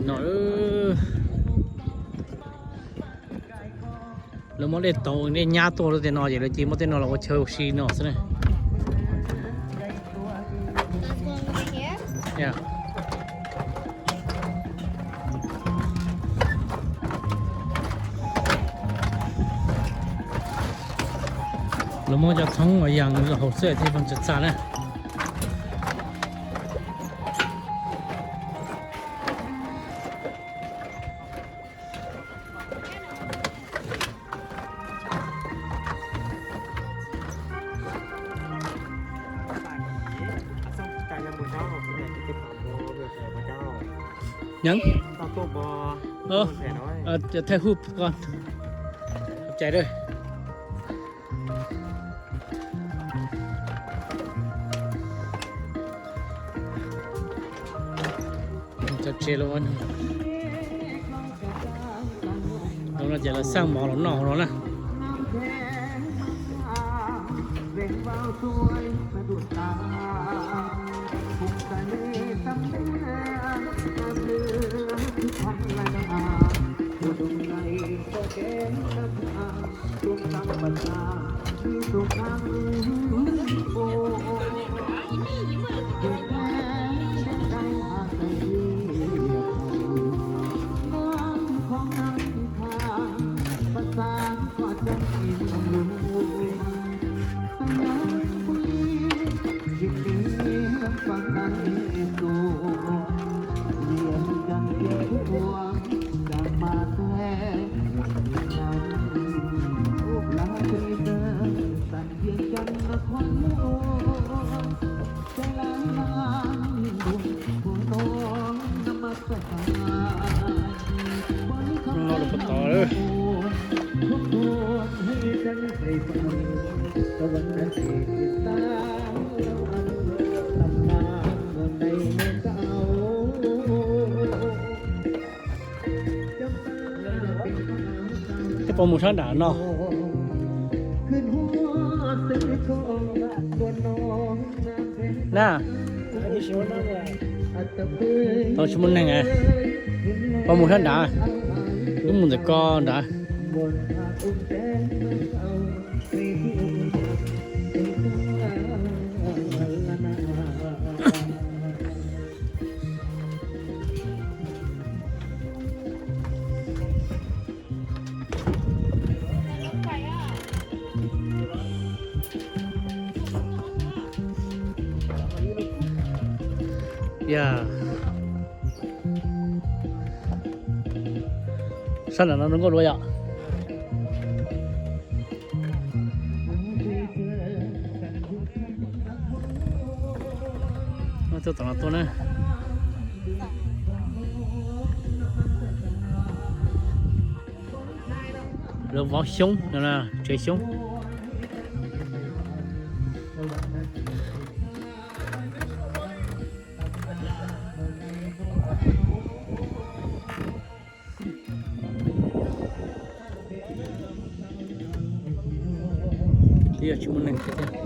No, lawv muab dej tauv dej nyab tuaj lub tej no ces lawv cia muab tej no los ua chaw ua si no xwb na. Lawv muab cov thoob uas yas los haus xwb thiaj txaus txaus na. Nyeem. Cov thawj hub ko. Cov tsev los, no ces lawv xaj mov los noj no na. Peb puas mus sab nram no na? Tsis muaj neeg, puas mus sab nrad? Wb mus ntawm ko nrad. Sab nram no zoo nkauj dua yom. Tuaj tom no tuaj na. Lawv vov xyoob no, tsev xyoob. Twb yog tsis muaj neeg thiab.